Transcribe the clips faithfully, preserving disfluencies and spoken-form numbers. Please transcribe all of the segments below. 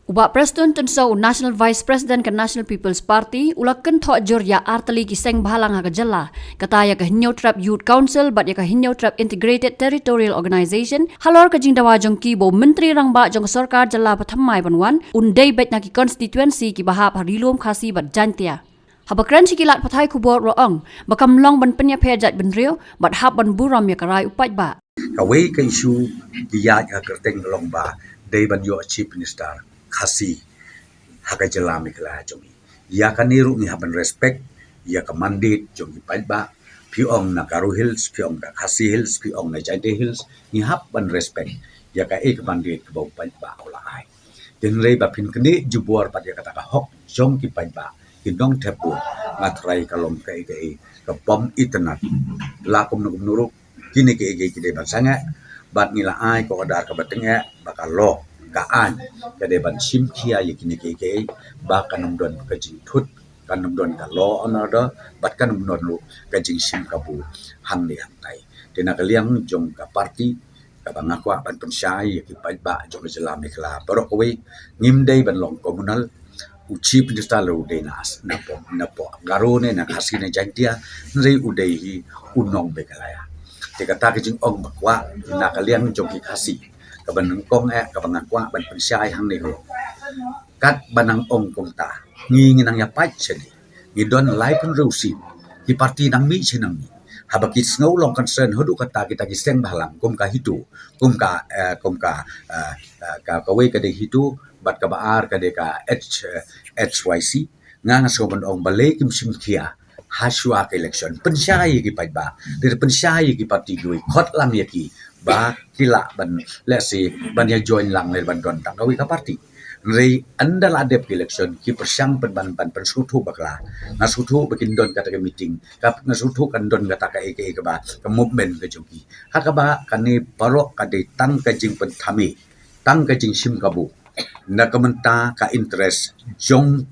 U Bah Prestone Tynsong, u National Vice President ka National People's Party, u la kynthoh jur ïa artylli ki seng bhalang ha ka jylla, kata ïa ka Hynñiewtrep Youth Council bad ïa ka Hynñiewtrep Integrated Territorial Organization, halor ka jingdawa jong ki ba u Myntri Rangbah jong ka sorkar jylla ba thymmai ban wan un dei beit na ki constituency kiba hap ha Ri-lum Khasi bad Jaintia. Haba kren sha ki lad pathai khubor u la ong ba kam long ban pynïapher jaitbynriew bad hap ban burom ïa ka rai u paidbah. Kawei ka issue ki ïaid ha kyrteng ka long ba dei ban ïoh Chief Minister Khasi ha ka jylla Meghalaya jong ngi. Ïa kane ruh ngi hap ban respect ïa ka mandate jong ki paidbah. Phi ong na Garo Hills, phi ong na Khasi Hills, phi ong na Jaintia Hills, ngi hap ban respect ïa kaei ka mandate kaba u paidbah u la ai. Hynrei ba phin knieh jubor pat ïa kata ka hok jong ki paidbah, ki nongthep vote, nga tharai ka long kaei kaei ka bym itynnad. La kumno kumno ruh, kine kiei kiei ki dei ban sangeh, bad ngi la ai ka order kaba tyngeh ba ka law ka aiñ ka dei ban shim khia ïa kine kiei kiei, ba kan ym don ka jingthut, kan ym don ka law and order, bad kan ym don ruh ka jingshim kabu hangne hangtai. Te na ka liang jong ka party, kaba nga kwah ban pynshai ïa ki paidbah jong ka jylla Meghalaya baroh kawei, ngim dei ban long communal. U Chief Minister la u dei na as, na poh, na poh Garo ne na Khasi ne Jaintia, hynrei u dei hi u nong Meghalaya. Te kata ka jingong ba kwah na ka liang jong ki Khasi, kaba nyngkong eh kaba nga kwah ban pynshai hangne ka long, katba nang ong kumta, ngi ngi nang ïa pait shane. Ngi don laiphew hynriew seat, ki party nang mih shi nang mih. Haba ki sngew long concern haduh katta kita ki seng bhalang, kum ka HITO, kum ka, eh, kum ka, eh, eh, ka, kawei ka dei HITO, bad kaba ar ka dei ka H, eh, H Y C. Nga nga sngew ban ong balei kim shim khia ha shuwa ka election. Pynshai ïa ki paidbah, dei pynshai ïa ki party kiwei, khot lang ïa ki ba ki lah ban, let's say, ban ïa join lang lane ban don tang kawei ka party. Hynrei ynda la dep ka election ki pyrshang pyn ban, ban pynsngewthuh bakla. Nga sngewthuh ba kin don kata ka meeting, ka, nga sngewthuh kan don kata kaei kaei kaba, ka movement ka jong ki. Ha kaba kane baroh ka dei tang ka jingpynthame, tang ka jingshim kabu na ka bynta ka interest jong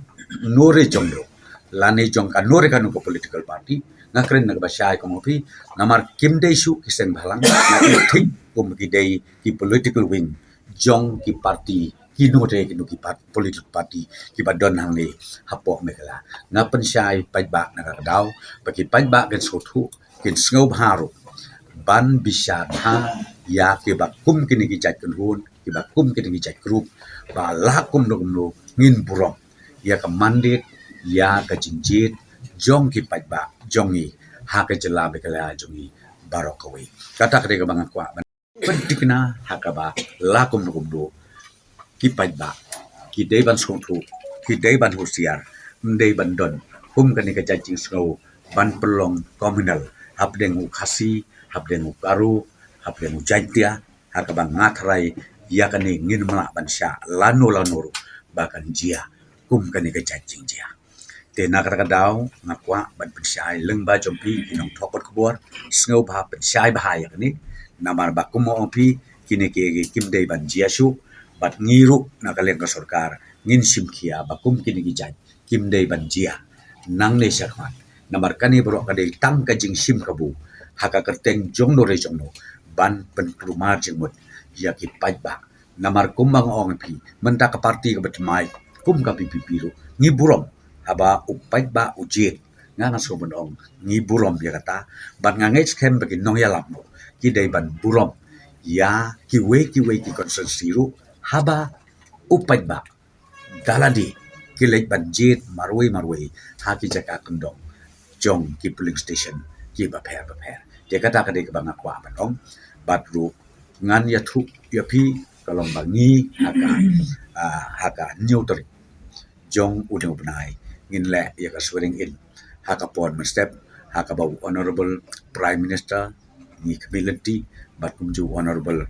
no re jong no, lane jong kano re kano ka political party. Nga kren na kaba shai, kumno phi, namar kim dei shuh ki seng bhalang, nga kren thik kum ki dei ki political wing jong ki party, kino re kino ki part-, political party kiba don hangne hapoh Meghalaya. Nga pynshai paidbah na kata ka daw ba ki paidbah kin sngewthuh, kin sngewbha ruh ban bishar bha ïa kiba kum kine ki jait kynhun, kiba kum kine ki jait group, ba la kumno kumno ngin burom ïa ka mandate, ïa ka jingjied jong ki paidbah jong ngi ha ka jylla Meghalaya jong ngi baroh kawei. Kata ka dei kaba nga kwah ban pynthikna, ha kaba la kumno kumno ki paidbah ki dei ban sngewthuh, ki dei ban husiar, ym dei ban don kum kane ka jait jingsngew ban pynlong communal hapdeng u Khasi, hapdeng u Garo, hapdeng u Jaintia. Ha kaba nga tharai ïa kane ngim lah ban shah lano lano ruh ba kan jia kum kane ka jait jingjia. Te na kata ka daw nga kwah ban pynshai lyngba jong phi ki nongthoh kot khubor, sngewbha pynshai bha ïa kane. Namar ba kumno ong phi, kine kiei kiei kim dei ban jia shuh, bad ngi ruh na ka liang ka sorkar ngin shim khia ba kum kine ki jait kim dei ban jia nangne shakhmat. Namar kane baroh ka dei tang ka jingshim kabu ha ka kyrteng jong no re jong no ban pynkulmar jingmut ïa ki paidbah. Namar kumba nga ong ïa phi, mynta ka party kaba thymmai kum ka P P P ruh ngi burom haba u paidbah u jied. Nga nga sngewbha ban ong ngi burom ïa kata, bad nga ngeit skhem ba ki nongïalam ruh ki dei ban burom ïa kiwei kiwei ki constituency ruh haba u paidbah da lade ki leit ban jied marwei marwei ha ki jaka kyndong jong ki polling station kiba pher bapher. Te kata ka dei kaba nga kwah ban ong, bad ruh ngan ïathuh ïa phi ka long ba ngi ha ka, ah, ha ka hynñiew tarik jong une u bnai ngin leh ïa ka swearing in ha ka por mynstep, ha kaba u Honorable Prime Minister, ngi khmih lynti, bad kumjuh u Honorable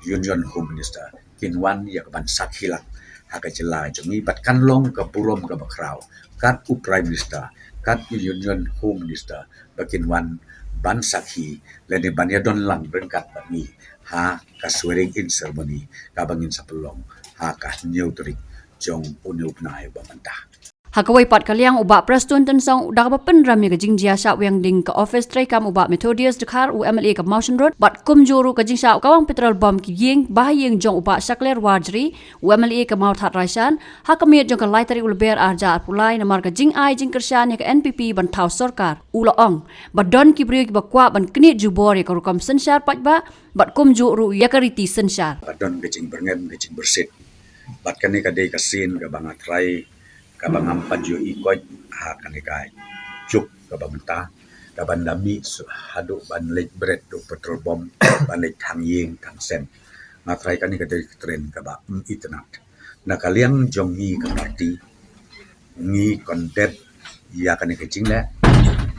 Union Home Minister kin wan ïa ka ban sakhi lang ha ka jylla jong ngi, bad kan long ka burom kaba khraw kat u Prime Minister, kat u Union Home Minister ba kin wan ban sakhi lane ban ïadon lang ryngkat bad ngi ha ka swearing in ceremony kaba ngin sa pynlong ha ka hynñiew tarik jong une u bnai ba mynta. Ha kawei pat ka liang u Bah Prestone Tynsong da kaba pynrem ïa ka jingjia shah wiang ding ka office treikam u Bah Methodius Dkhar u M L A ka Mawshynrut bad kumjuh ruh ka jingshah kawang petrol bomb ki ïing ba ha ïing jong u Bah Shakliar Warjri u M L A ka Mawthadraishan ha ka miet jong ka lai tarik u Lber arhajar arphew lai namar ka jingai jingkyrshan ïa ka N P P ban thaw sorkar. U la ong ba don ki briew kiba kwah ban knieh jubor ïa ka rukom synshar paidbah bad kumjuh ruh ïa ka riti synshar. Ba don ka jingbyrngem ka jingbyrsih bad kane ka dei ka sien kaba nga trai kaba ngam pat ïohi koit ha kane ka juk kaba mynta kaban da mih haduh ban leit bret u petrol bomb ban leit thang ïing thang sem. Nga trai kane ka dei ka trend kaba ym itynnad. Na ka liang jong ngi ka party ngi condemn ïa kane ka jingleh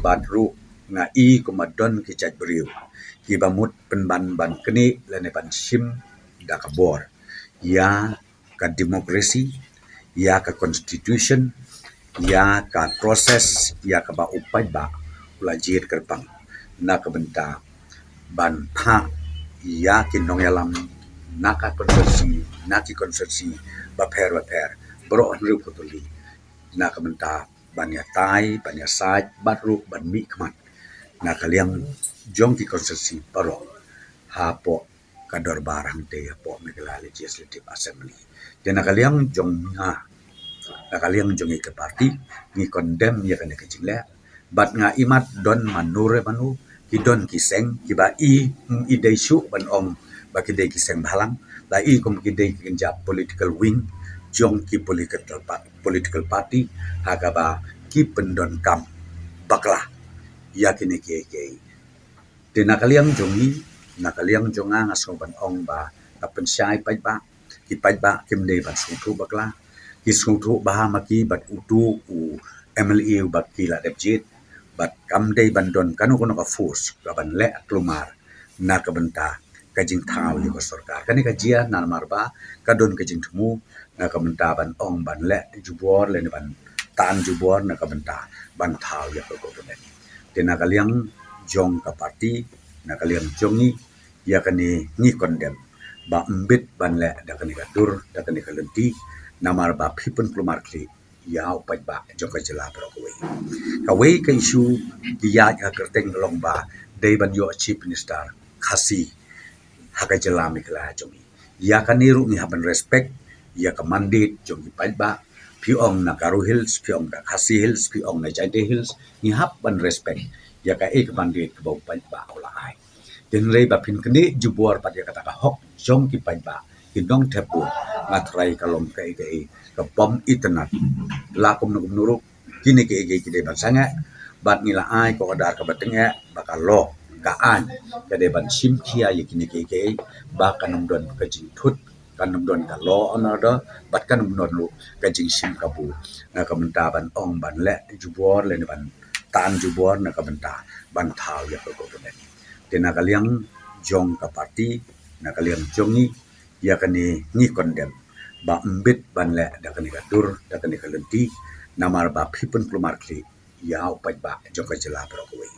bad ruh nga i kumba don ki jait briew kiba mut pynban ban knieh lane ban shim da ka bor ïa ka democracy, ïa ka constitution, ïa ka process ïa kaba u paidbah u la jied kyrpang na ka bynta ban phah ïa ki nongïalam na ka constituency na ki constituency bapher bapher baroh hynriew phew tylli na ka bynta ban ïatai ban ïasaid bad ruh ban mihkhmat na ka liang jong ki constituency baroh hapoh ka dorbar hangtei hapoh Meghalaya Legislative Assembly. Te na ka liang jong nga na ka liang jong ngi ka party ngi condemn ïa kane ka jingleh bad nga imat don mano re mano ki don ki seng kiba i i dei shuh ban ong ba ki dei ki seng bhalang la i kum ki dei ki kynja political wing jong ki political party political party ha kaba ki pyndonkam bakla ïa kine kiei kiei. Te na ka liang jong ngi na ka liang jong nga nga sngew ban ong ba ka pynshai paidbah ki paidbah kim dei ban sngewthuh bakla ki sngewthuh ba ha ma ki bad utu u M L A uba ki la dep jied bad kam dei ban don kano kano ka force kaban leh klumar na ka bynta ka jingthaw ïa ka sorkar. Kane ka jia namar ba ka don ka jingthmu na ka bynta ban ong ban leh jubor lane ban tan jubor na ka bynta ban thaw ïa ka government. Te na ka liang jong ka party na ka liang jong ngi ïa kane ngi condemn ba ym bit ban leh da kane ka dur da kane ka lynti namar ba phi pynkulmar khlieh ïa u paidbah jong ka jylla baroh kawei. Kawei ka issue ki ïaid ha kyrteng ka long ba dei ban ïoh chief minister Khasi ha ka jylla Meghalaya jong ngi. Ïa kane ruh ngi hap ban respect ïa ka mandate jong ki paidbah. Phi ong na Garo Hills, phi ong na Khasi Hills, phi ong na Jaintia Hills, ngi hap ban respect ïa kaei ka mandate kaba u paidbah u la ai. Hynrei ba phin knieh jubor pat ïa kata ka hok jong ki paidbah ki nongthep vote nga trai ka long kaei kaei kaba ym itynnad. La kumno kumno ruh kine kiei kiei ki dei ban sangeh bad ngi la ai ka order kaba tyngeh ba ka law ka aiñ ka dei ban shim khia ïa kine kiei kiei ba kan ym don ka jingthut kan ym don ka law and order bad kan ym don ruh ka jingshim kabu na ka bynta ban ong ban leh jubor lane ban tan jubor na ka bynta ban thaw ïa ka government. Te na ka liang jong ka party na ka liang jong ngi ïa kane ngi condemn ba ym bit ban leh da kane ka dur da kane ka lynti namar ba phi pynkulmar khlieh ïa u paidbah jong ka jylla baroh kawei.